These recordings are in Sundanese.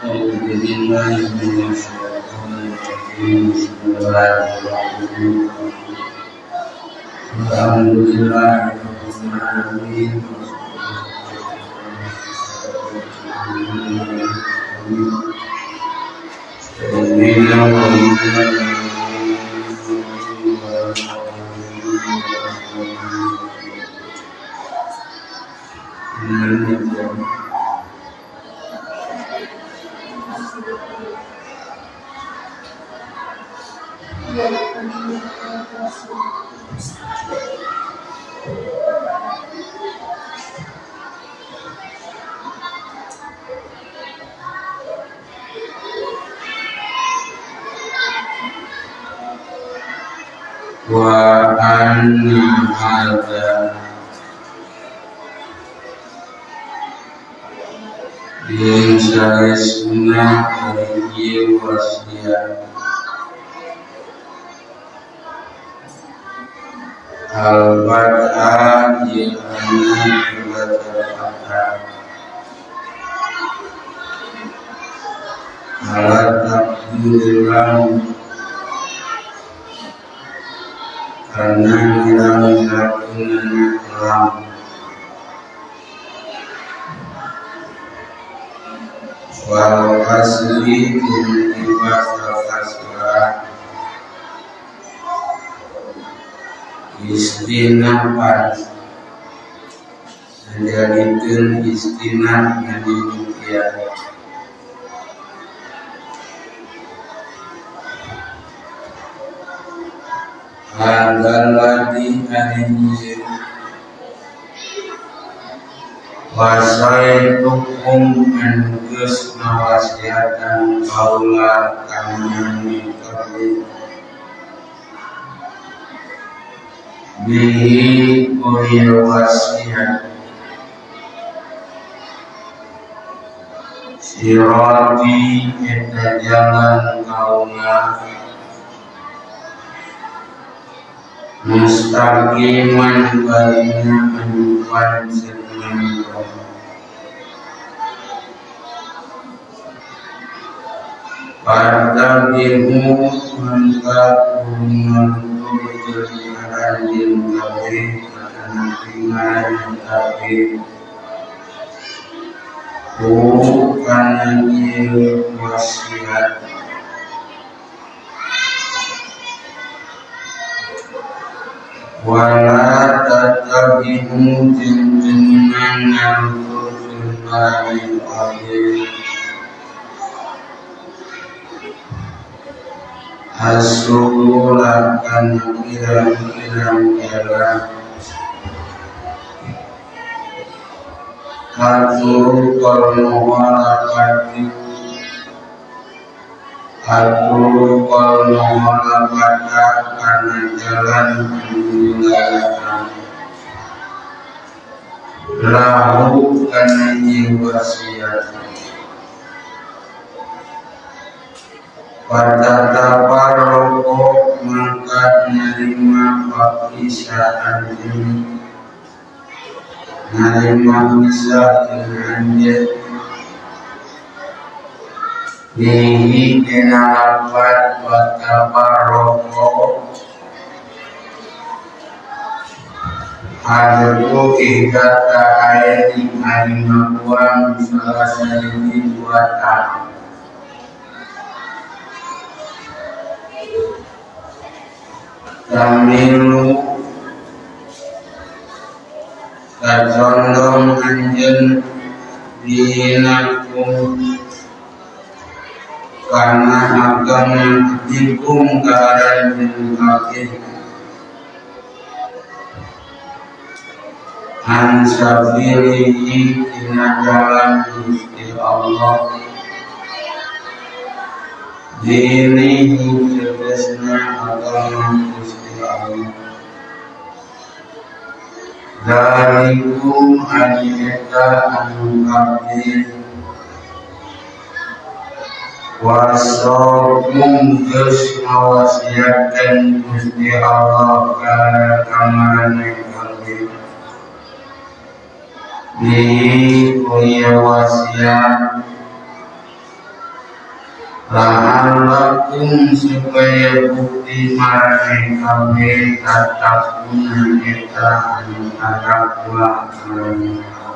أعوذ بالله من الشيطان الرجيم. بسم الله الرحمن الرحيم. الحمد لله رب العالمين. Wa anna hadza yen saesuna ari wasiat al-bad'a ye anu dibaca ala takdirillah karena ngira-ngira kelam wal kasri tiba kasra istinapan menjadikan istinah menjadi hadzal ladzi anzil wasaitukum an geus ngawasiatan kaula kana kabeh bihi kuil wasiat sirati eta jalan kaula mustaqiman barina anuan senang partabihu mangka nuturkeun aranjeun kabeh kana ngaran kabeh ku kana ieu wasiat wala tatabi'u jeung teu nganuturkeun maraneh kabeh as-subula kana pirang-pirang jalan aturuqal muhalafati aturuqal muhalafata kana jalan peninggalan lahu kana ieu wasiat patataparroqo mangka nerima pakisa anjeun nerima bisa jeung anjeun bihi dina lafat wataparroqo hadru ihdata ayati ari ngabuang salah sahiji dua ta tamilu kacondong anjeun dinakum karena agama dikum keadaan kabeh an sabilihi dina jalan Gusti Allah dinihi tegasna agama Gusti Allah dalikum ari eta anu kabeh wasokum geus ngawasiatkeun Gusti Allah ka maraneh kabeh bihi ku ieu wasiat La'allakum supaya bukti maraneh kabeh tattaquna eta anu tatakwa maraneh kabeh.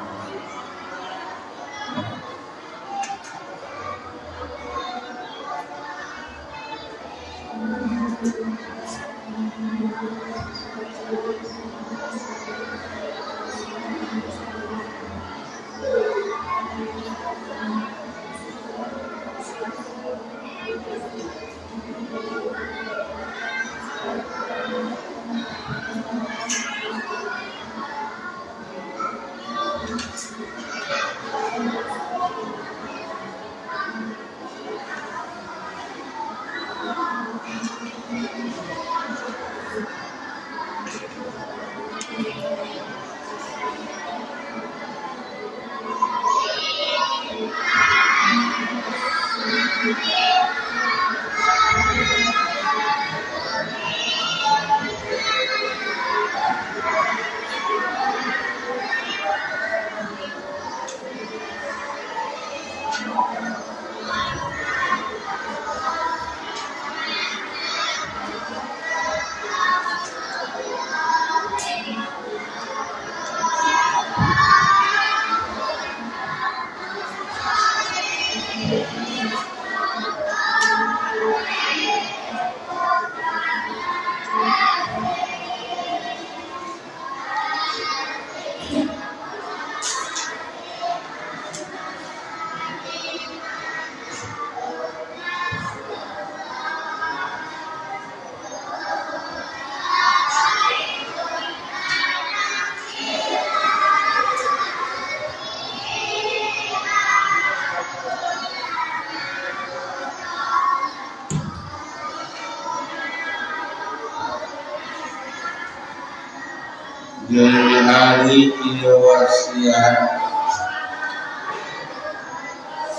Jeung ari ieu wasiat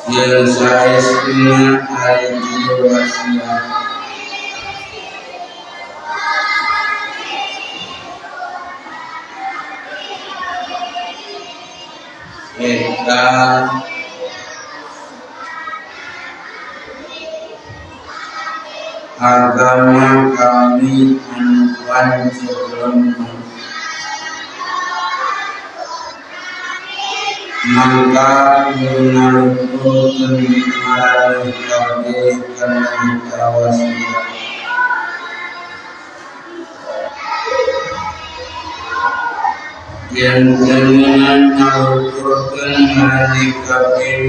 jeung saestuna ari ieu wasiat eta agama kami anu panceg mangka ngaluhurkeun maraneh kabeh kana kawasiat yen teu meunang ngaluhurkeun maraneh kabeh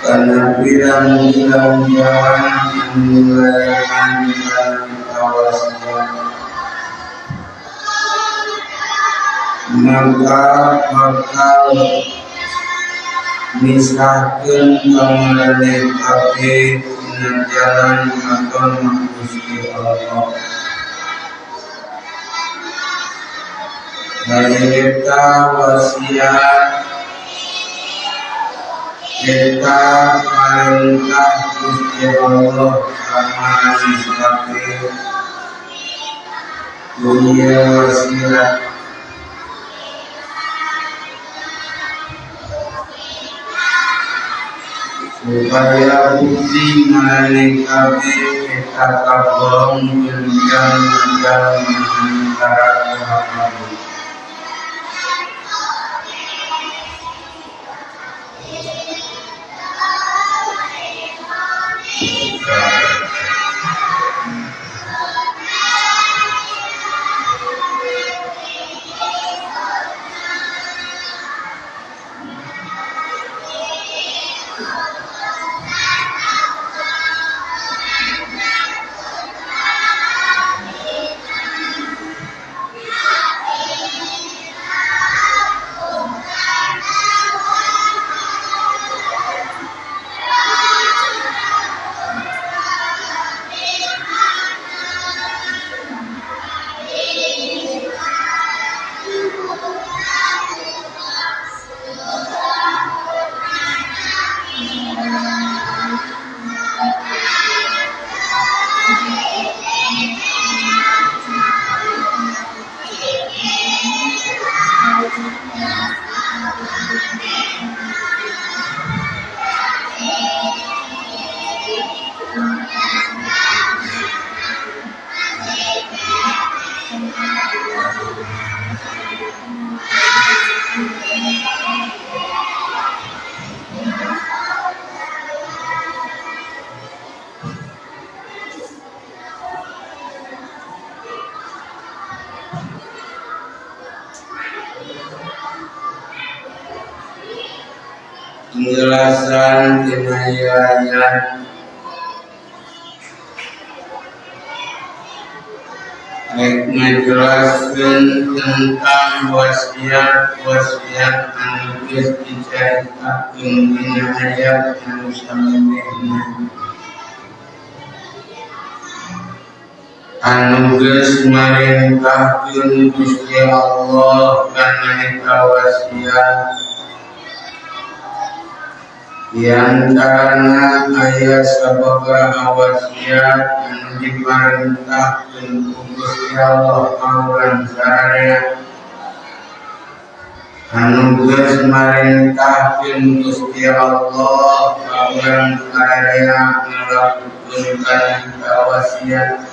kana pirang-pirang jalan anu ngalayangan kana kawasiat maka bakal misahkeun ka maraneh kabeh tina jalan agama Gusti Allah. Eta wasiat eta parentah Gusti Allah ka maraneh kabeh dunia wasiat supaya bukti maraneh kabeh eta kagolong jalma-jalma anu tarakwa kabeh. Penjelasan tina ieu ayat rek ngajelaskeun tentang wasiat-wasiat anu geus dicaritakeun dina ayat anu samemehna anu geus marentahkeun Gusti Allah kana eta wasiat. Di antarana aya sababaraha wasiat anu diparentahkeun ku Gusti Allah ka urang sadaya anu geus marentahkeun Gusti Allah ka urang sadaya ngalakukeun kana eta wasiat.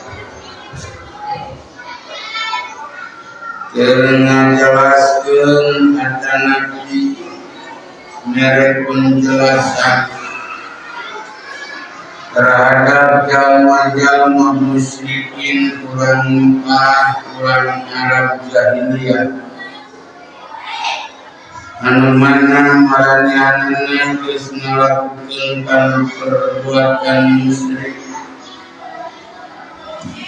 Keur ngajelaskeun atanapi mere penjelasan terhadap jalma-jalma musyrikin urang Mekah, urang Arab jahiliyah anu mana maranehanana geus ngalakukeun kana perbuatan musyrik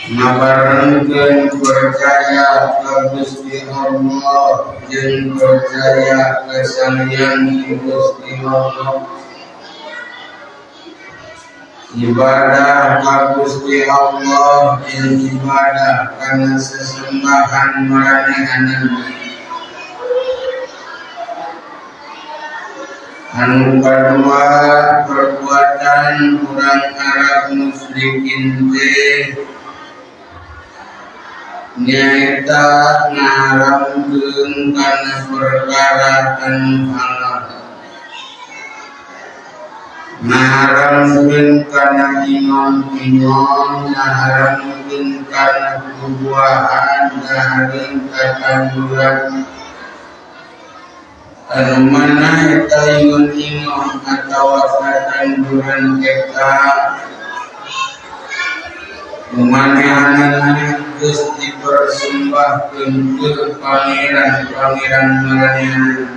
ngabarengkeun percaya ka Gusti Allah jeung percaya ka salian ti Gusti Allah, ibadah ka Gusti Allah jeung ibadah kana sesembahan maranehanana. Anu kadua perbuatan urang Arab musyrikin teh nyaeta ngaharamkeun kana perkara anu halal, ngaharamkeun kana ingon-ingon, ngaharamkeun kana bubuahan, ngaharamkeun katanduran anu mana eta ingon-ingon atawa katanduran eta manehanana geus dipersembahkeun keur pangeran-pangeran maranehanana.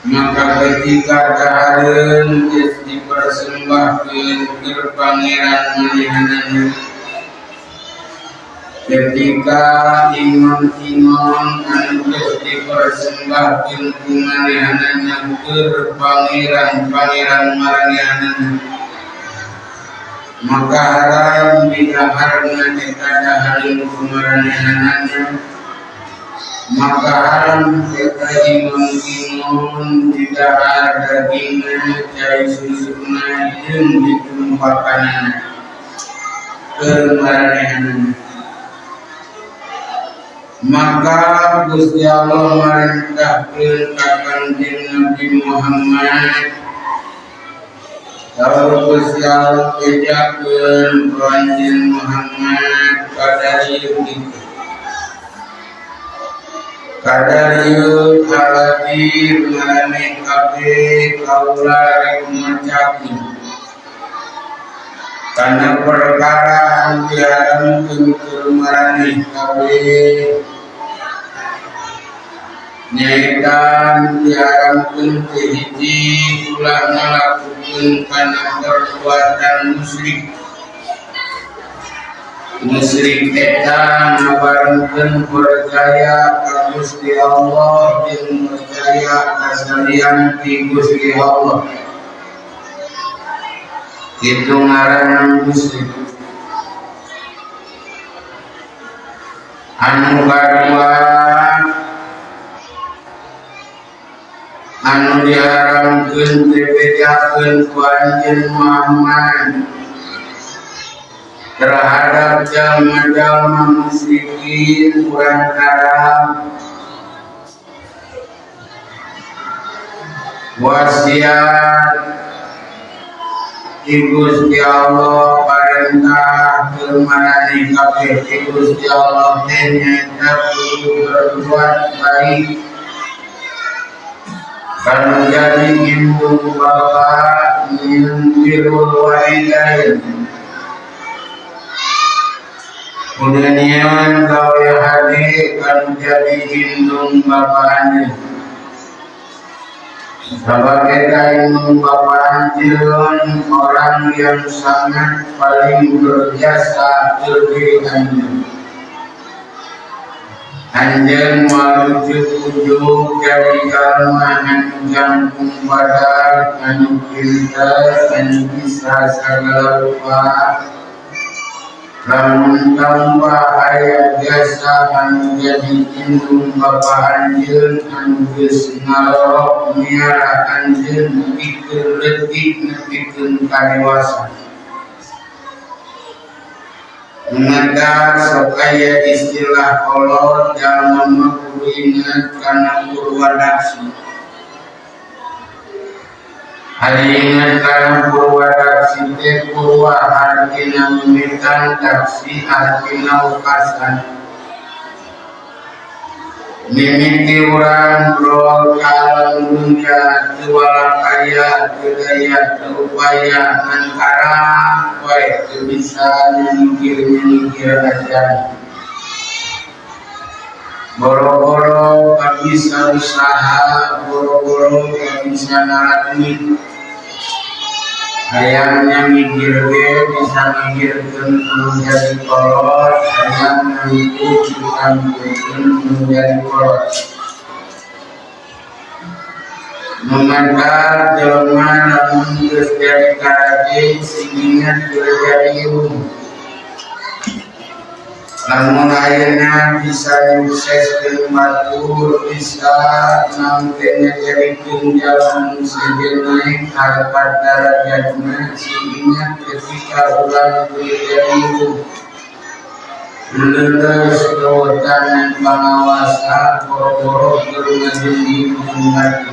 Maka ketika dahareun geus dipersembahkeun keur pangeran manehanana, ketika ingon-ingon anu geus dipersembahkeun ku manehanana keur pangeran-pangeran maranehanana, maka haram didaharna eta dahareun ku maranehanana, maka haram eta ingon-ingon didahar dagingna, cai susuna jeung ditumpakanana keur maranehanana. Maka Gusti Allah marentahkeun ka Kanjeng Nabi Muhammad, lalu Gusti Allah bejakeun Kanjeng Muhammad kadarieu kitu kadarieu haladir maraneh kabeh kaula rek macakeun kana perkara anu diharamkeun keur maraneh kabeh nyaeta diharamkeun teh hiji ulah ngalakukeun kana perbuatan musyrik. Musyrik eta ngabarengkeun percaya ka Gusti Allah jeung percaya ka salian ti Gusti Allah, kitu ngaranna musyrik. Anu kadua anu diharamkeun dibejakeun ku Anjeun Muhammad terhadap jalma-jalma musyrikin urang Arab, wasiat ti Gusti Allah parentah keur maraneh kabeh ti Gusti Allah teh nyaeta kudu berbuat baik kanu jadi indung bapa jeung birrul walidain. Kemudian gawe hade kanu jadi indung bapa anjeun. Sebagai indung bapa anjeun orang yang sangat paling berjasa keur diri anjeun. Anjeun moal ujug-ujug jadi jalma anu jangkung badag, anu pinter, anu bisa sagala rupa. Lamun tambah aya jasa anu jadi indung bapa anjeun anu geus ngalorok miara anjeun pikeun leutik nepikeun ka dewasa. Mengata sok aya istilah kolot jalma mah kudu inget kana purwadaksi. Ari inget kana purwadaksi teh purwa artina mimitan, daksi artina wekasan. Mimiti urang brol ka alam dunya teu walakaya teu daya teu upaya ngan karak wae teu bisa nyingkir-nyingkir acan. Boro-boro kabisa usaha, boro-boro kabisa narat duit. Hayangnya mikir ge bisa mikirkeun anu jadi kolot, hayang nangtu ditangtukeun anu jadi kolot. Nu mantap jelema lamun geus jadi karaje sing inget keur jadi irung. Lamun ayeuna bisa nyukseskeun batur, bisa naon teh ngajadikeun jalma nu sejen naek harkat darajatna, sing inget ketika urang keur jadi irung. Leuleus kawetan pangawasa boro-boro keur ngajengking batu.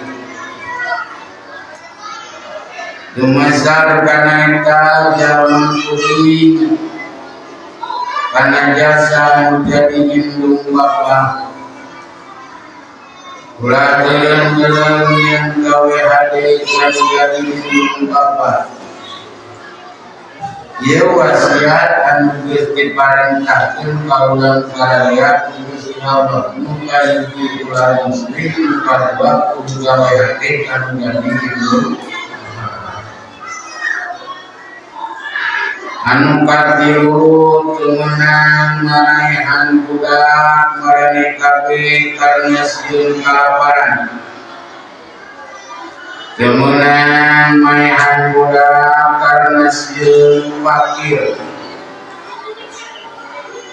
Dumasar kana eta jalma kuring kana jasa nu jadi indung bapa. Ulah teureun-teureun yang gawe hade anu jadi indung bapa. Ieu wasiat anu geus diparentahkeun ka urang sadaya ku Gusti Allah nu kahiji ulah musyrik, nu kadua kudu gawe hade anu jadi indung. Anu katilu teu meunang maraehan budak maraneh kabeh karena sieun kalaparan. Teu meunang maehan budak karena sieun fakir.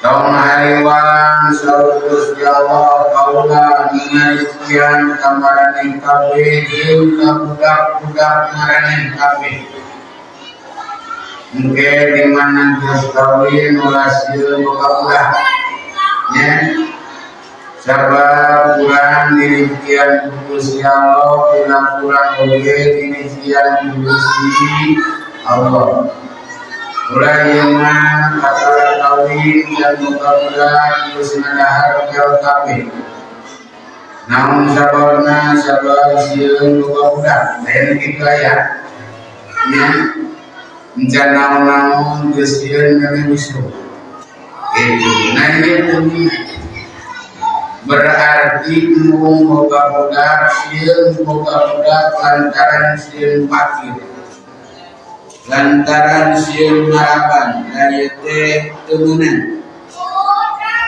Tong hariwang saur Gusti Allah kaula ngarifkian ka maraneh kabeh jeung ka budak-budak maraneh kabeh. Engke di mana geus kawin ulah sieun boga budak nya, sabab kurang dirikian ku Gusti Allah, kurang kurang oge dirikian ku Gusti Allah. Ulah ieu mah kakara kawin dan boga budak geus ngadahar kel kabeh. Naon sababna? Sabab sieun boga budak. Lain kitu aya nya. Encan naon-naon geus sieun kana musuh. Gitu. Nah ieu kudu berarti embung boga budak, sieun boga budak lantaran sieun fakir, lantaran sieun maraban, da ieu teh teu meunang.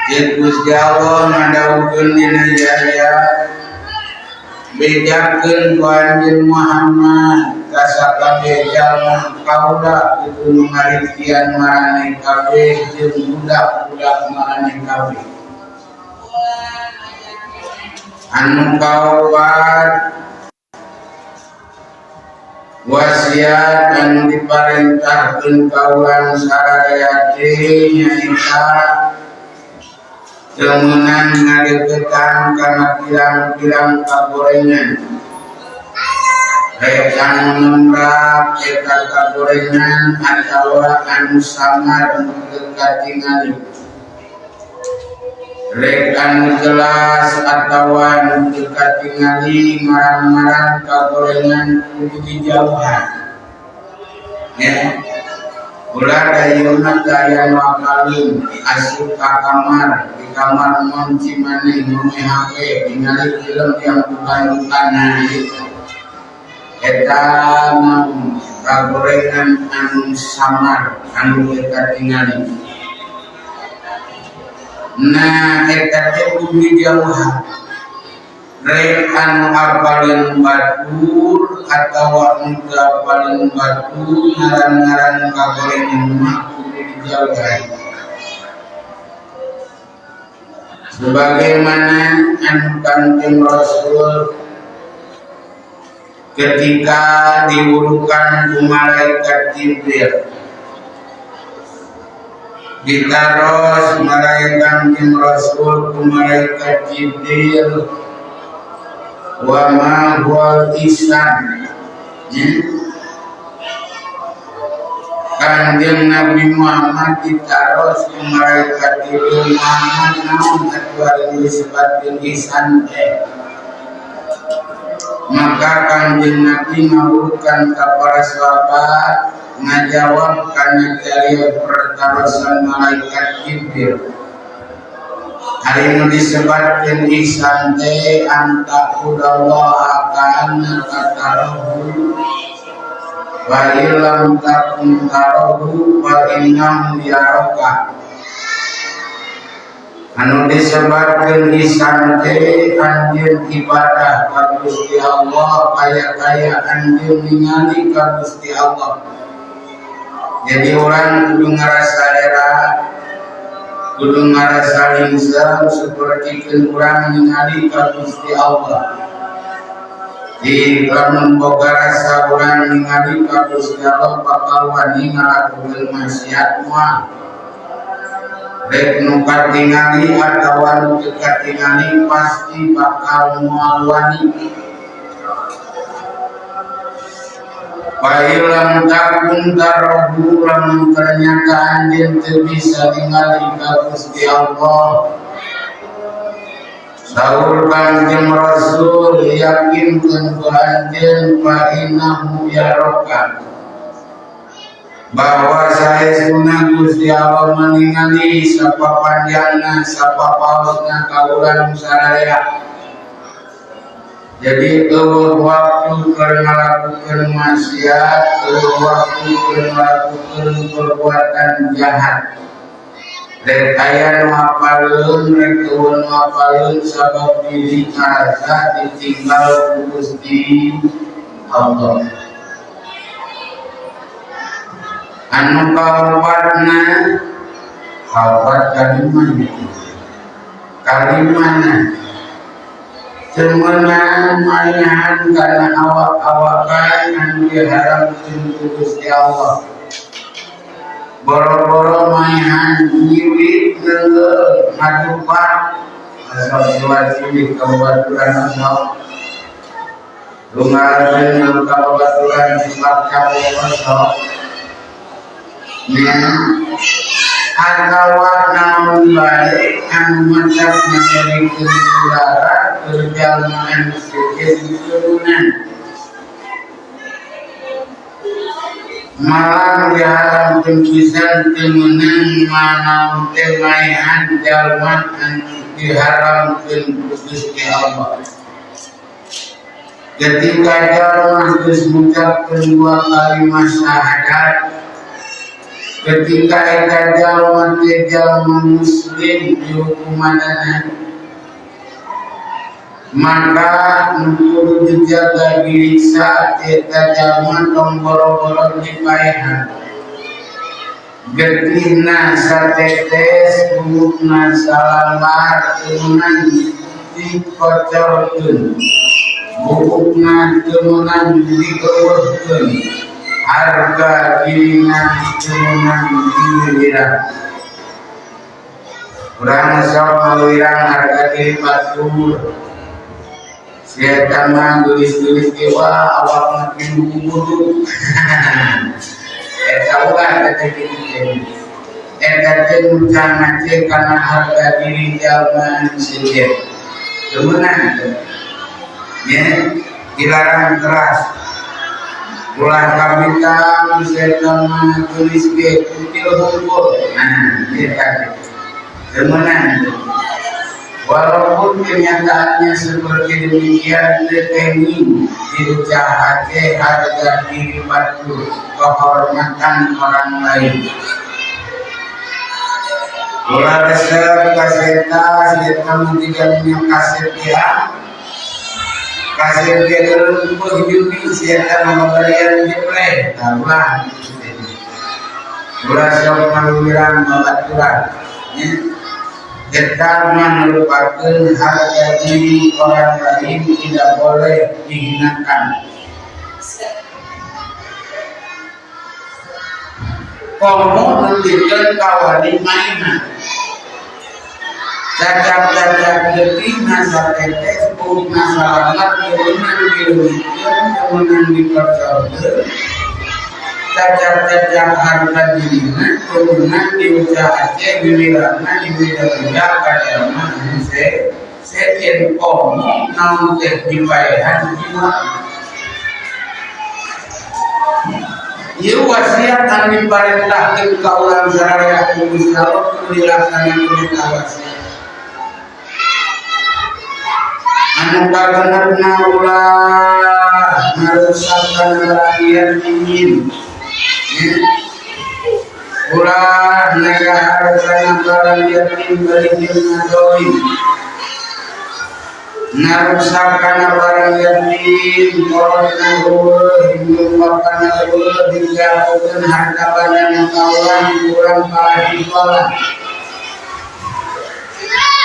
Jeung Gusti Allah ngadawuhkeun dina Yahya, bejakeun ku anjeun Muhammad ka sakabeh jalma kaula kudu nu ngarifkian maraneh kabeh jeung budak-budak maraneh kabeh. Anu kaopat wasiat anu diparentahkeun ka urang sadaya teh nyaeta teu meunang ngadeuketan kana pirang-pirang kagorengan. Rek anu nembrak eta kagorengan atawa anu samar nu teu katingali. Rek anu jelas atawa nu teu katingali marang-marang kagorengan kudu dijauhan. Ya. Ulah dayeuhna teu aya nu akalin asup ka kamar, di kamar ngunci maneh ngome HP, ningali film yang bukan-bukan gitu. Eta naon kagorengan anu samar anu teu katingali. Nah eta teh kudu dijauhan. Rek anu apalin batur atawa nu teu apalin batur ngaran-ngaran kagorengan mah kudu dijauhan. Sebagaimana anu Kanjeng Rasul ketika diurukan ku malaikat Jibril, ditaros malaikat Kanjeng Rasul ku malaikat Jibril, wa ma huwal ihsan. Kanjeng Nabi Muhammad ditaros ku malaikat Jibril, Muhammad naon atuh ari disebutkeun ihsan teh? Maka Kanjeng Nabi ngawurkan ka para sahabat ngajawab kana cariosan pertarosan malaikat Jibril. Ari nu disebutkeun ihsan teh antaqudallaha ka'annaka tarahu wa illam takun tarahu fa innahu yaraka. Anu disebutkeun ihsan teh anjeun ibadah ka Gusti Allah kaya-kaya anjeun ningali ka Gusti Allah. Jadi urang kudu ngarasa era, kudu ngarasa lingsem sapertikeun urang ningali ka Gusti Allah. Di lamun boga rasa urang ningali ka Gusti Allah bakal wani ngalakukeun maksiat moal. Rek nu katingali atawa nu teu katingali pasti bakal moal wani. Fa illam takun tarahu, lamun ternyata anjeun teu bisa ningali ka Gusti Allah. Saur Kanjeng Rasul yakinkeun ku anjeun fa innahu yaraka, bahwa saestuna Gusti Allah meningali sapapanjangna sapapaosna ka urang sararea. Jadi eueuh waktu keur ngalakukeun maksiat, eueuh waktu keur ngalakukeun perbuatan jahat. Rek aya nu apaleun, rek eueuh nu apaleun, sabab diri ngarasa ditinggal ku Gusti Allah. Anu kaopatna, kaopat kalimah gitu. Kalimahna temenan mainan karena awak-awakan anu diharamkeun ku Gusti Allah. Boro-boro mainan nyiwit neunggeul ngadupak asal luar sini kabaturan sok. Lungareun kabaturan sebab kamu sok. Nya atawa naon bae anu matak ngajadikeun saudara keur jalma anu sejen turunan. Malam diharamkeun pisan teu meunang manaon teh maehan jalma anu diharamkeun ku Gusti Allah. Ketika jalma geus ngucapkeun dua kalimat syahadat, ketika eta jalma teh jalma muslim dihukumanana, maka nu kudu dijaga diriksa eta jalma tong boro-boro dipaehan. Getihna satetes, buukna salambar, teu meunang dikocorkeun, buukna teu meunang dieuweuhkeun, harga dirina teu meunang diwirang. Urang sok ngawirang harga diri batur. Si eta mah geulis-geulis ge wah awak mah kudu. Eta ulah teh kitu teh. Eta teh nu cangan teh kana harga diri jalma anu sejen. Teu meunang teh. Nya dilarang keras. Ulah kabitang si eta mah geulis ge kutil hungkul. Nah, eta teh. Teu meunang teh. Walaupun kenyataannya seperti demikian, tetapi diucapkan harga diri batu kehormatan orang lain. Ulah resep kaseta seta mentikannya kaset ya. Kaset dia dalam hidup seta memberian jepleh. Tahulah. Ulah sok malumiran babaturan. Kita merupakan harga diri orang lain tidak boleh dihinakan. Komo nentikeun kawani maina. Cacap-cacap getih nasa tetes bung nasalamat kewenang dileuwihkeun kewenang dipercalkeun. Cacap-cacap harga dirina kewenang diusahakeun diwirana diwira-wira ka jalma anu sejen komo naon teh dipaehan jiwa. Ieu wasiat anu diparentahkeun ka urang sararea ku Gusti Allah kudu dilaksanakeun eta wasiat. Anu kagenepna ulah ngarusak kana rakyat ingin. Ulah nagahar kana barang yatim bari jeung ngadolim. Ngarusak kana barang yatim kolotna heueuh indung bapana heueuh digaokeun harta bandana ka urang kurang pahala.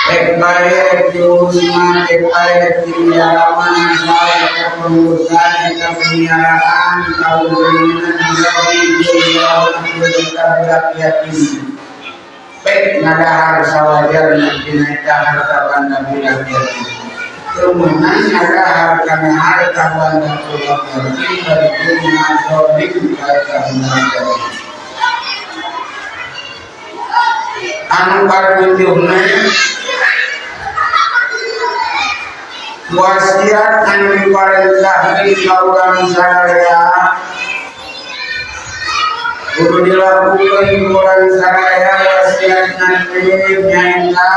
Rek bae rek diurus mah rek bae rek dimiara mah asal eta pengurusan eta pemiaraan kauleunan dijauhi jeung eta budak yatim. Pek ngadahar sawajarna dina eta harta banda budak yatim. Kemenang ngadahar kana harta banda budak yatim bari jeung ngazolim ka eta budak yatim. Anu katujuhna wasiat anu diparentahkeun ka urang sararea kudu dilakukeun ku urang sararea wasiatna teh nyaeta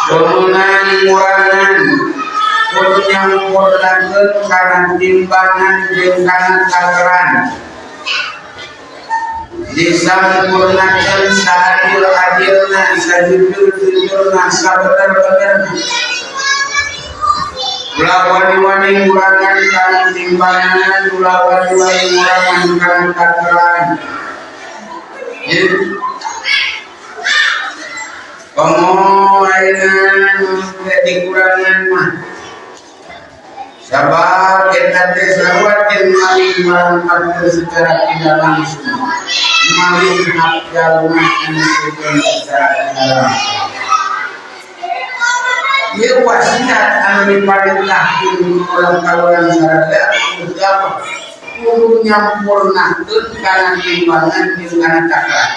kemenang ngurangan kudu nyampurnakeun kana timbangan jeung kana takaran disampurnakeun saadil-adilna sajujur-jujurna sabener-benerna ulah wani-wani ngurangan kana timbangan ulah wani-wani ngurangan kana takaran. Komo ayeuna teh dikurangan mah sabab eta teh sarua jeung maling barang batur secara tidak langsung maling hak jalma anu sejen secara tidak langsung. Ieu wasiat anu diparentahkeun ku urang ka urang sararea kudu siapa kudu nyampurnakeun kana timbangan jeung kana takaran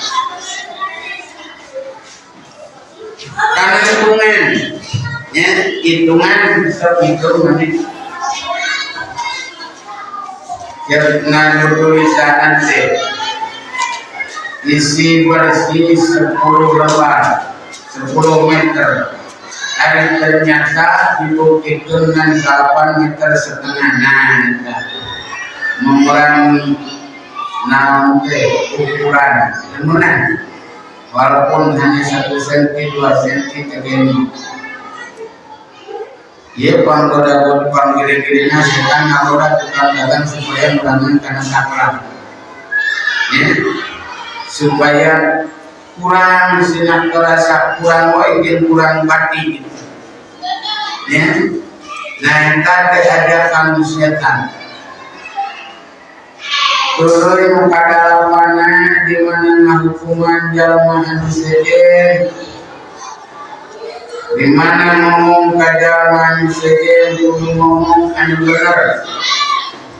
kana hitungan ya hitungan sok hitung nanti ya nganu tulisan teh isi bersih 10 lembar 10 meter ari ternyata dibuktikan dengan 8 meter setengah. Nah mengurangi naon teh ukuran temenan walaupun hanya 1 cm 2 cm terjadi. Ieu panggoda panggire-girena setan ngagoda tukang dagang supaya ngurangan kana takaran. Ya, supaya kurang sinak terasa kurang wae jeung kurang pati gitu. Ya. Nah, eta teh ajakan setan. Tuluy nu kadalapanna di mana ngahukuman jalma anu sejen di mana ngomong ka jalma anu sejen kudu ngomong anu bener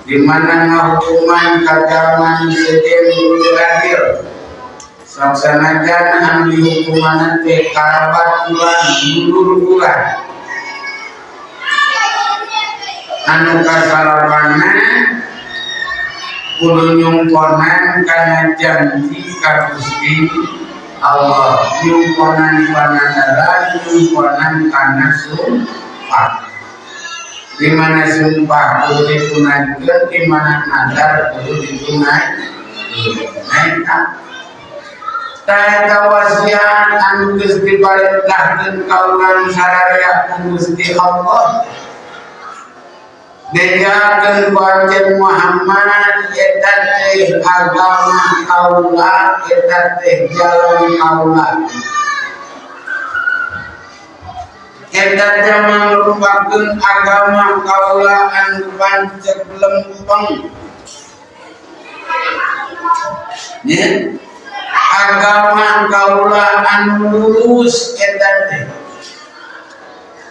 di mana ngahukuman ka jalma anu sejen kudu adil sok sanajan anu dihukumanna teh karabat urang dulur urang anu kasalapanna kudu nyungkonan kana janji ka Gusti Allah nyumponan panadaran nyumponan kana sumpah. Di mana sumpah kudu ditunaikan, di mana nadar kudu ditunaikan. Eta wasiat anu geus diparentahkeun ka urang sararea ku Gusti Allah. Bejakeun ku Anjeun Muhammad eta teh agama kaula, eta teh jalan kaula. Eta teh mangrupakeun agama kaula anu panceg lempeng. Nya agama kaula anu lurus eta teh.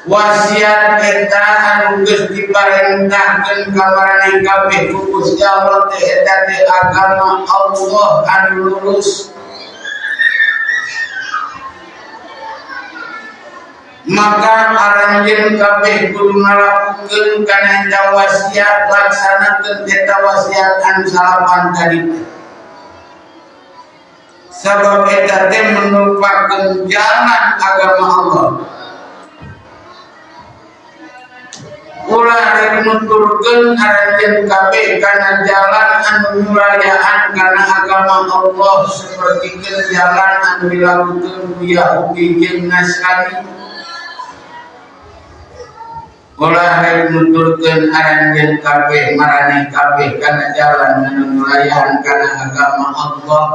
Wasiat eta anu geus diparentahkeun ka maraneh kabeh ku Gusti Allah teh eta teh agama Allah anu lurus. Maka aranjeun kabeh kudu ngalakukeun kana eta wasiat, laksanakeun eta wasiat anu salapan tadi. Sabab eta teh merupakeun jalan agama Allah. Ulah rek nuturkeun aranjeun kabeh kana jalan anu nyulayaan kana agama Allah sapertikeun jalan anu dilakukeun ku Yahudi jeung Nasrani. Ulah rek nuturkeun aranjeun kabeh maraneh kabeh kana jalan anu nyulayaan kana agama Allah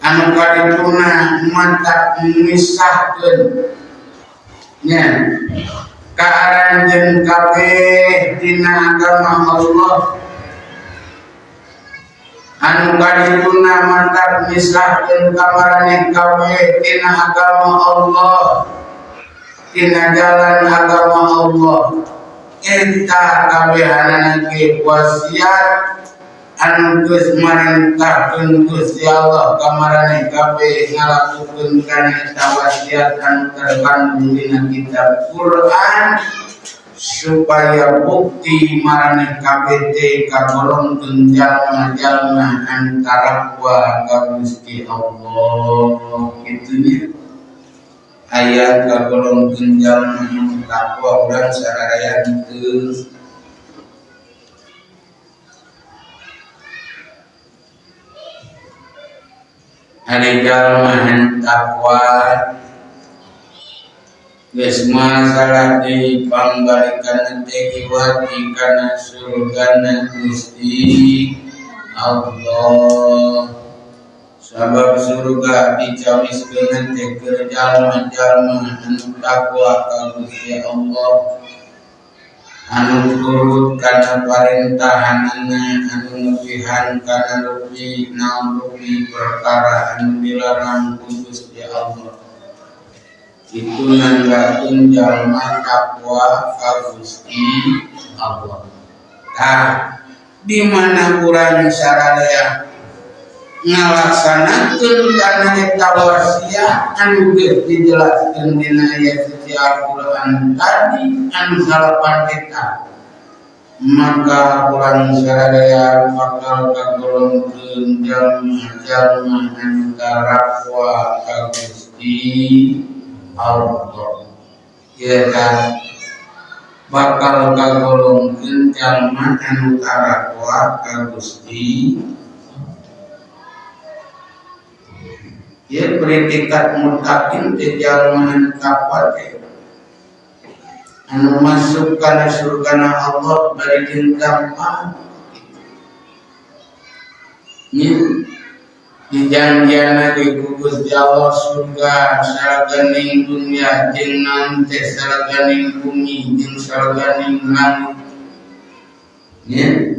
anu kadituna mantap misahkeun nya ka aranjeun kabeh dina agama Allah anu kadituna mantap misahkeun ka maraneh kabeh dina agama Allah dina jalan agama Allah. Eta kabehanana ge wasiat anu geus marentahkeun Gusti Allah ka maraneh kabeh ngalakukeun kana eta wasiat anu terkandung dina kitab Quran supaya bukti maraneh kabeh teh kagolongkeun jalma-jalma anu tarakwa ka Gusti Allah. Kitu nya aya kagolongkeun jalma anu takwa urang sararea teu. Ari jalma anu takwa geus masalah deui pambalikanna teh iwati kana surgana Gusti Allah. Sabab surga dicawiskeun teh keur jalma-jalma anu takwa ka Gusti Allah, anu turut kana parentahanana, anu nepihan kana rupi naon rupi perkara anu dilarang ku Gusti Allah. Itu nanggakeun jalma takwa ka Gusti Allah. Tah di mana urang sararea ngalaksanakeun kana eta wasiat anu geus dijelaskeun dina ayat suci Al-Qur'an tadi anu salapan eta, maka urang sararea bakal kagolongkeun jalma-jalma anu tarakwa ka Gusti Allah. Ieu kan bakal kagolongkeun jalma anu tarakwa ka Gusti. Ieu predikat mutakin teh jalma anu takwa teh anu masuk kana surgana Allah bari jeung gampang. Nya dijanjianna di ku Gusti Allah surga saraganing dunia jeung naon teh saraganing bumi jeung saraganing langit. Nya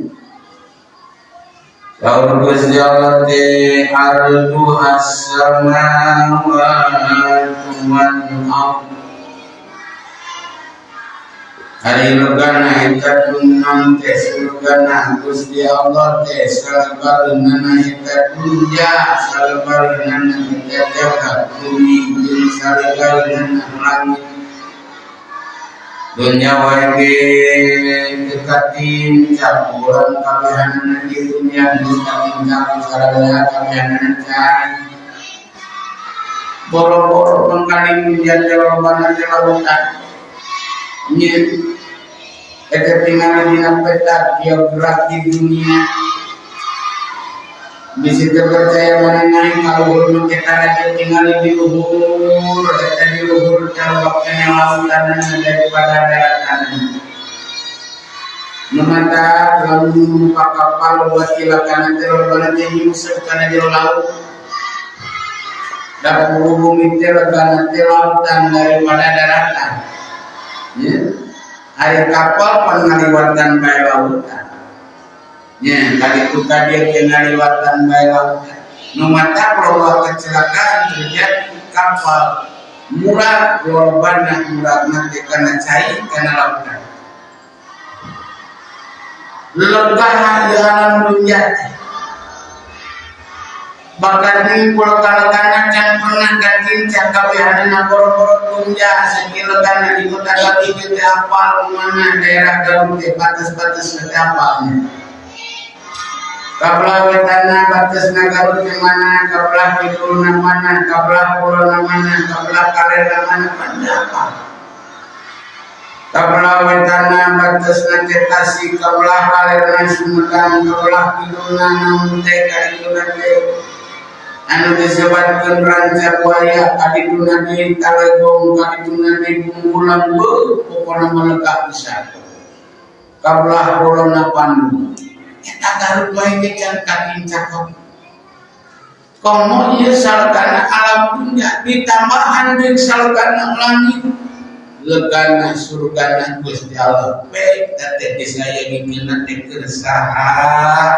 Saur Gusti Allah teh ardu as-samawati wal ardh. Ari logana eta dunya teh surgana Gusti Allah teh salebareunana eta dunya, salebareunana eta jagat bumi jeung salebareunana langit. Dunya wae ge teu katincak urang kabehanana di dunya geus katincak sararea kabehanana can. Boro-boro mangkaling dunya teh lolobana teh lautan. Nya eta tingali dina peta geografi dunia. Bisi teu percaya maneh ka luhur nu kita lagi tingali di luhur, eta di luhur teh loba keneh lautan daripada daratan. Nu matak lamun numpak kapal loba cilakana teh lolobana teh nyungsep kana jero laut. Da bumi teh legana teh lautan daripada daratan. Nya ari kapal pan ngaliwatan bae lautan. Nya kaditu ka dieu ge ngaliwatan bae lautan. Nu matak loba kecelakaan terjadi kapal murah lolobana murahna teh kana cai kana lautan. Legah di alam dunia teh. Bahkan di pulau kalegana can pernah kacincang kabehanana boro-boro dunya sakieu legana di kota Garut teh apal mana daerah Garut teh batas-batas teh apalnya. Kabelah wetana batasna Garut teh mana, kabelah kidulna mana, kabelah kulonna mana, kabelah kalerna mana, pada apal. Kabelah wetana batasna teh Tasik, kabelah kalerna Sumedang, kabelah kidulna naon teh kadituna teh anu disebatkeun Ranca Buaya, kadituna di Talegong, kadituna di Bungbulang, beuh pokona mah lega pisan. Kabelah kulonna Bandung. Eta Garut wae ge can kakincak. Komo ieu salegana alam dunya ditambahan deui salegana langit. Legana surgana Gusti Allah baik teh disayagikeun teh keur saha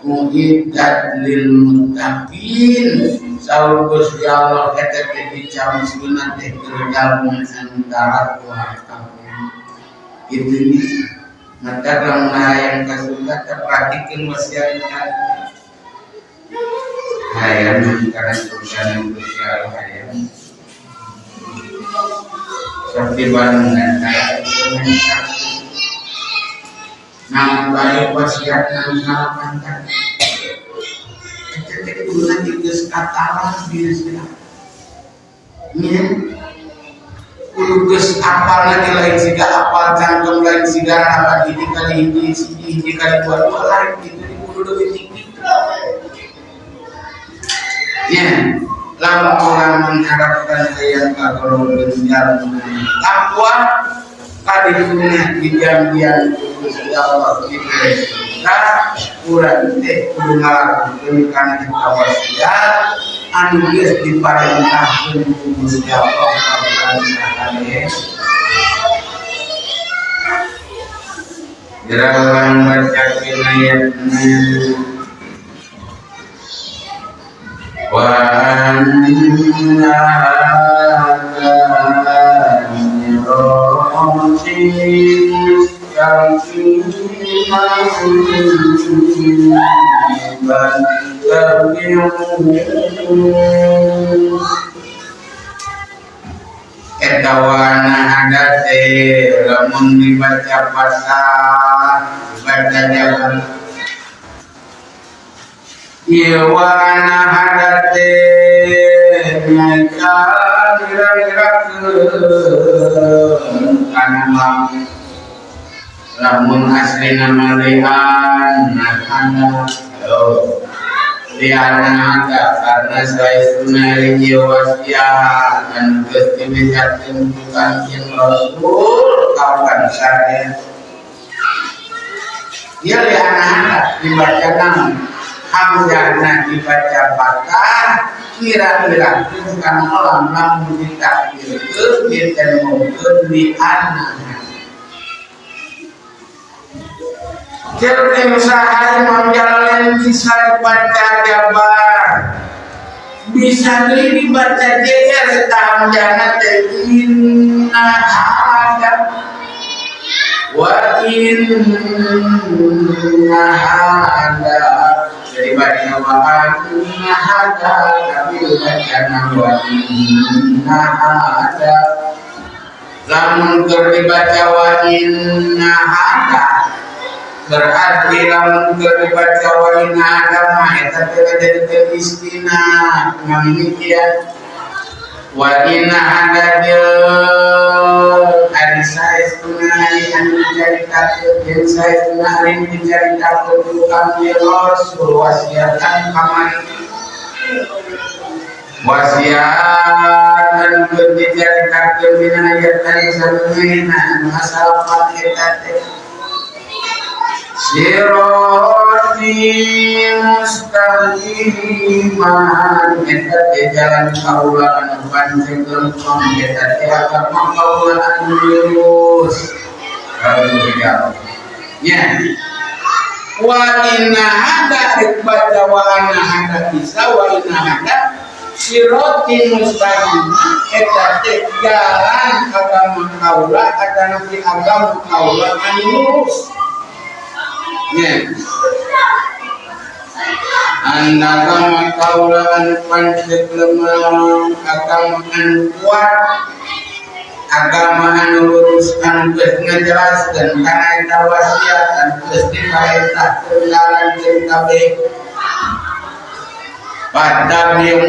muiddat lil muttaqin saur Gusti Allah eta teh dicawiskeun teh keur jalma antara kabeh. Kitu nya mata lamun hayang ka surga teh perhatikeun wasiat hayang kana surgana Gusti Allah hayang seperti bangunan kayak nah baik wasiat nang salapan kan eta teh kuduna geus katalah biasa nya kudu geus apal lagi lain siga apal cangkem lain siga rapat hiji kali hiji hiji hiji kali dua dua lain itu kudu leuwih tinggi nya. Lamun orang mengharapkan hayang kagolongkeun jalma takwa kadituna dijambian ku Gusti Allah dibere surga urang teh kudu ngalakukeun kana eta wasiat anu geus diparentahkeun ku Gusti Allah ka urang sakabeh. Geura urang bacakeun ayatna. Wa anna hadza sirati mustaqiman fattabi'uhu. Eta wana ada teh lamun dibaca patah dibaca jalan. Ieu wana ada teh nyaeta kira-kirakeun kana lamun lamun aslina malihan ada liana ada karena saestuna ieu wasiat anu geus dibejakeun ku Kanjeng Rasul kawan saya. Ieu liana ada dibaca naon? Hamzahna dibaca patah kira-kira kana alam lamun ditakdirkeun ditemukeun di anna. Keur usaha Imam Jalalain bisa dibaca jabar, bisa deui dibaca JR eta hamzahna teh inna hada wa inna hada. Jadi baca wa inna hada tapi baca wa inna hada. Lamun keur dibaca wa inna hada berarti lamun keur dibaca wa inna hada mah eta teh jadi istina ngamimikian. Wa inna hadadil ari saestuna ari anu dicaritakeun jeung saestuna ari dicaritakeun ku Kangjeng Rasul wasiat anu kamari wasiat anu keur dicaritakeun dina ayat anu sabenerna anu asalapan eta teh sirati mustaqiman eta teh jalan kaula anu pancen lempeng eta teh agama kaula anu lurus kalau dijawab nya wa inna hada baca wa anna hada bisa wa inna hada sirati mustaqiman eta teh jalan agama kaula atanapi agama kaula anu lurus. Agama kaula anu pancet lemah, agama anu kuat, agama anu lurus anu geus ngajelaskeun kana eta wasiat anu geus diparentahkeun ka kabeh. Padabiu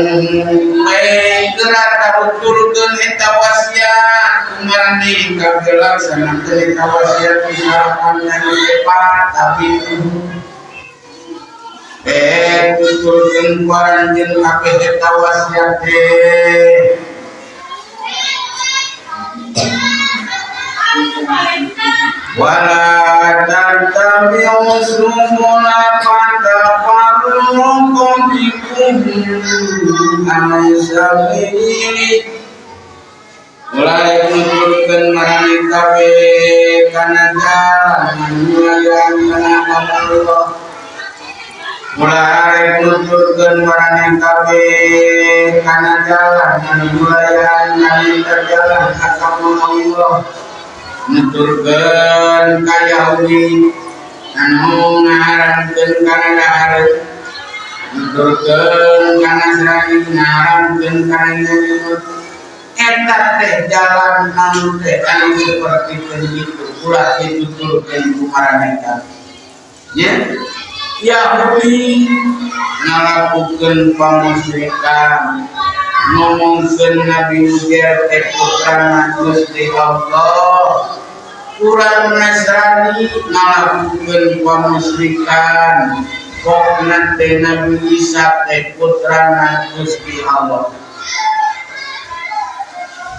geura taruturkeun eta wasiat kumaraneh kabeh laksanakeun eta wasiat disalapan anu tepat tapi tuturkeun ku aranjeun kabeh eta wasiat teh. Wala tattabi'u subula fatafarraqa bikum an sabili. Mulai nuturkeun marani kabeh kana jalan anu kana Allah. Mulai nuturkeun marani kabeh kana jalan anu kana jalan agama Allah. Nuturkeun ka Yahudi anu ngaharamkeun kana dahareun, nuturkeun ka Nasrani ngaharamkeun kana nyenyut. Eta teh jalan anu teh anu seperti kitu ulah dituturkeun ku maraneh kabeh. Nya Yahudi ngalakukeun pamusyrikan, ngomongkeun Nabi Uzair teh putrana Gusti Allah. Urang Nasrani ngalakukeun pamusyrikan, pokna teh Nabi Isa teh putrana Gusti Allah.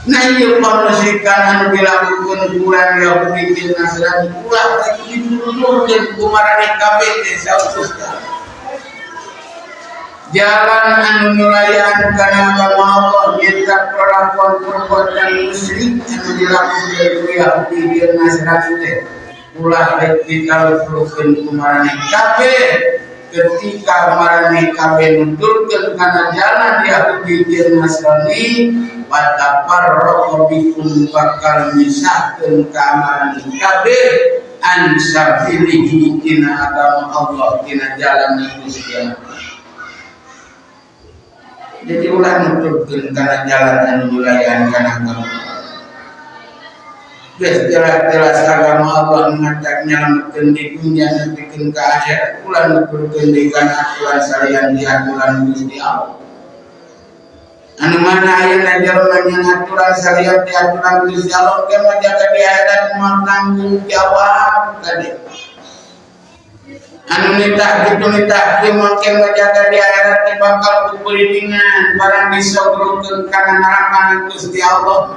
Nah ieu pamusyrikan anu dilakukeun urang Yahudi jeung Nasrani ulah teh dituturkeun ku maraneh kabeh teh sautusna. Jalan anu nyulayan kana agama Allah nyaeta perlakuan perbuatan musyrik anu dilakukeun ku Yahudi jeung Nasrani teh ulah rek ditaluturkeun ku maraneh kabeh. Ketika maraneh kabeh nuturkeun kana jalan Yahudi jeung Nasrani, watafarraqu bikum bakal misahkeun ka maraneh kabeh an sabilihi tina agama Allah tina jalan Gusti Allah. Jadi ulah nuturkeun kana jalan anu nyulayan kana agama. Geus jelas-jelas agama Allah ngatak nyalametkeun di dunya nepikeun ka akhirat, ulah nuturkeun di kana aturan salian di aturan Gusti Allah. Anu mana ayeuna jalma nya aturan salian di aturan Gusti Allah ge mah jaga di akhirat moal tanggung jawab tadi. Anu nitah kitu nitah kieu mah ke mah jaga di akhirat teh bakal kukulilingan barang disogrukeun kana neraka Gusti Allah.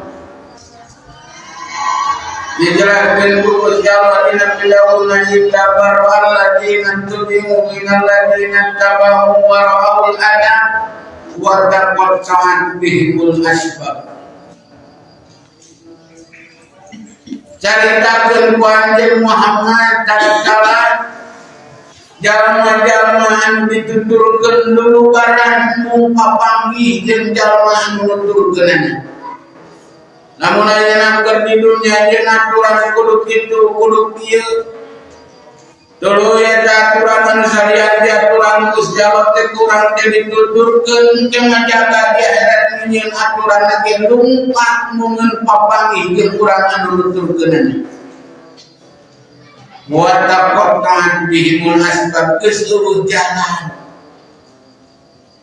Dijelaskeun ku Gusti Allah dina pidauna tabarru alladzina tubi'u minal ladzina tabahu wa ra'ul adab wa taqatta'at bihimul asbab. Caritakeun ku Anjeun Muhammad tatkala jalma-jalma anu dituturkeun dulu barang mung papanggih jeung jalma anu nuturkeunana. Lamun ayeuna keur di dunya jeung aturan kudu kitu kudu kieu. Tuluy eta aturan anu salian di aturan Gusti Allah teh kurang teh dituturkeun jeung ngajaga di akhirat nyieun aturan ge lungkat mungeun papanggih jeung urang anu nuturkeunana. Wa taqatta'at bihimul asbab geus eueuh jalan.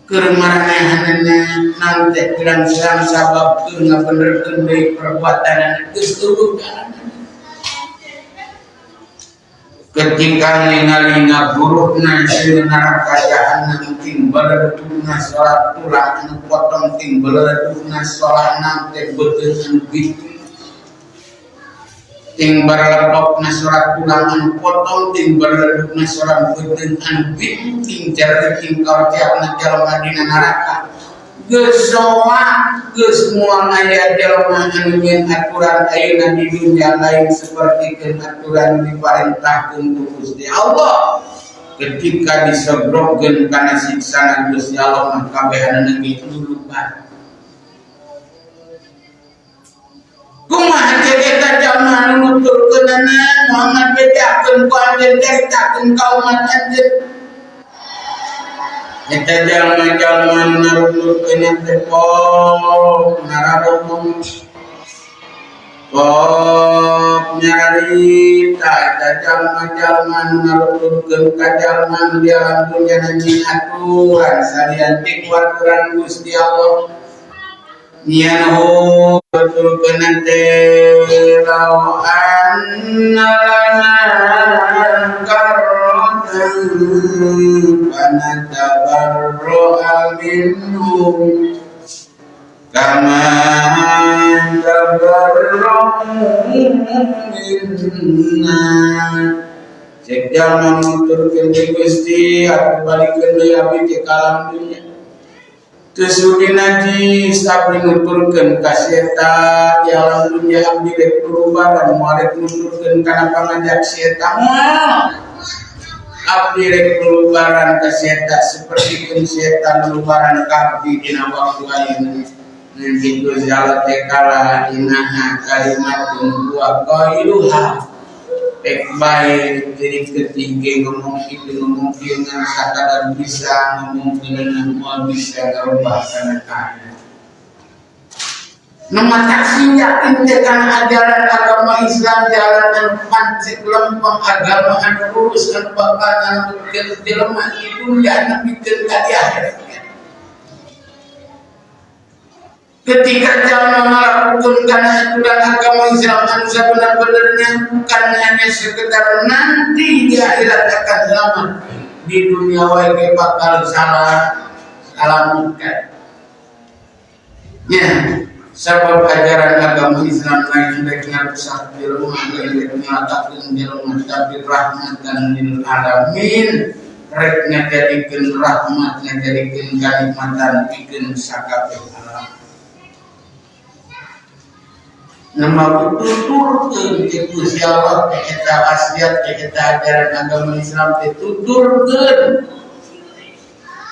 Keur maranehanana naon teh pirang-pirang sabab keur ngabenerkeun deui perbuatanana geus eueuh jalanna. Ketika ningali ngagurukna sieun neraka jahannam ting beleudugna salat tulang anu potong ting beleudugna solahna teh beuteung anu bitu ting baralepokna salat tulang anu potong ting beleudugna salat beuteung anu bitu ting jari ting kartiakna jalma dina neraka geus soa geus moal aya jalma anu nyeun aturan ayeuna di dunia lain sapertikeun aturan diparentahkeun ku Gusti Allah. Ketika disebrogkeun kana siksana Gusti Allah mah kabehanana ge lulupan. Kumaha cek eta jalma anu nuturkeunana Muhammad bejakeun ku anjeun caritakeun ka umat anjeun. Eta jalma-jalma nu narurkeun teh pok nararomong pok nyarita eta jalma-jalma nu narurkeun ka jalma nu di alam dunya nyieun aturan salian ti ku aturan Gusti Allah. Nyian nuturkeun teh law anna lana karratan fanatabarra'a minhum kama tabarra'u minna. Cek jalma nuturkeun ka Gusti aku balikeun deui abdi teh ka alam dunya. Teu sudi najis abdi nuturkeun ka setan di alam dunya abdi rek perubahan moal rek nuturkeun kana pangajak setan moal. Abdi rek lubaran ka setan sapertikeun setan lubaran ka abdi dina waktu ayeuna. Nanti Gusti Allah teh kala inaha kalimatun wa qailuha. Rek bae jadi ketinggi ngomong itu ngomong ieu ngan sakadar bisa ngomong dengan moal bisa ngarubah kana kaayaan. Nu matak sing yakin teh kana ajaran agama Islam jalan anu pancek lempeng agama anu lurus anu bakal anu jelema di dunia nepikeun ka di akhirat. Ketika jalma ngalakukeun kana aturan agama Islam anu sabenar-benarnya bukan hanya sekedar nanti di akhirat akan selamat, di dunia wae ge bakal salah salametkan. Ya, sabab ajaran agama Islam lain rek ngarusak jelema, lain rek ngalatakeun jelema, tapi rahmatan lil alamin, rek ngajadikeun rahmat, ngajadikeun kanikmatan pikeun sakabeh alam. Nama tuturkeun ti Gusti Allah teh eta wasiat teh eta ajaran agama Islam teh tuturkeun.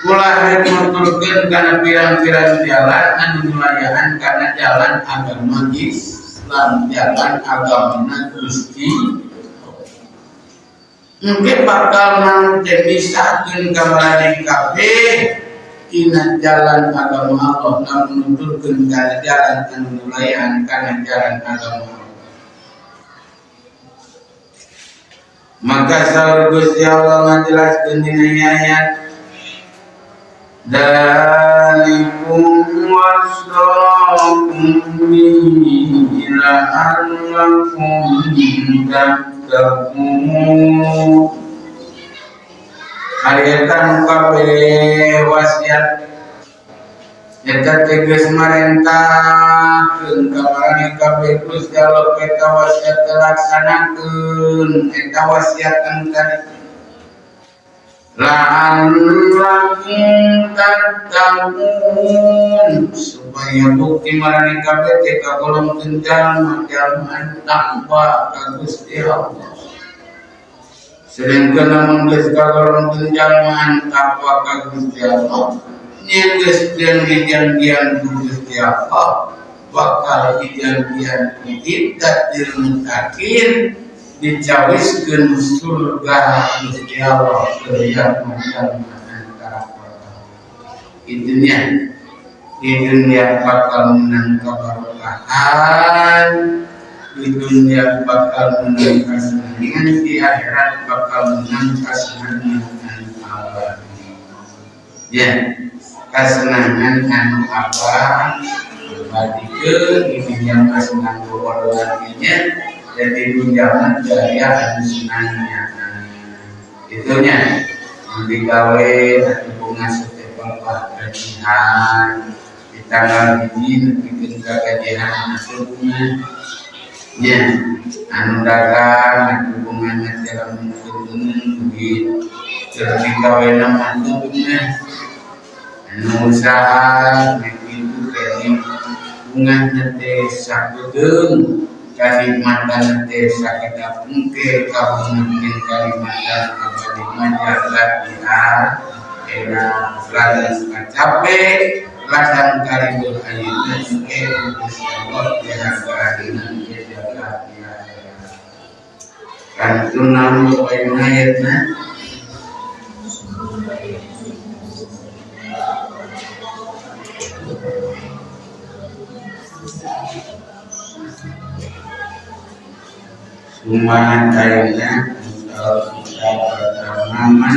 Ulah rek nuturkeun kana pirang-pirang jalan anu nyulayahan kana jalan agama Islam, jalan agamana Gusti. Engke bakal nang teh misahkeun ka maraneh kabeh tina jalan agama Allah, lamun nuturkeun kana jalan anu nyulayahan kana jalan agama Allah. Maka saur Gusti Allah ngajelaskeun dina ayat Dalikum wasaqum bihi la'allakum tattaqun. Ayatan kabeh wasiat eta teh geus marentahkeun ka maraneh kabeh Gusti Allah eta wasiat laksanakeun eta wasiat anu tadi la'allakum tattaqun, supaya bukti maraneh kabeh teh kagolongkeun jalma-jalma anu takwa ka Gusti Allah. Sedangkan lamun geus kagolongkeun jalma anu takwa ka Gusti Allah, nya geus dijanjian ku Gusti Allah, bakal dijanjian ku iddatil muttaqin, dicawiskeun surga Gusti Allah keur jalma-jalma antara di dunia. Di dunia bakal menang keberkahan, di dunia bakal menang kesenangan, di akhirat bakal menang kesenangan abadi. Ya, Kasenangan anu apa abadikeun ini kasenangan bobodohan nya jadi tunjangan jaya anu senangnya itunya digawe bunga setepal gajian di tanggal hiji nepikeun ka gajian atuh bunga nya anu dagang atuh bungana teh lamun teu duit terus digawe na atuh bunga anu usaha kitu kene bungana teh sakudeung kanikmatan teh sakedap engke kabungan kanikmatan abadi majalah di akhirat ladang kacape ladang karibul ayeuna engke Gusti Allah dihargaina engke jaga di akhirat kantun ayeuna ayatna Sumbangan kayaknya kalau kita pertama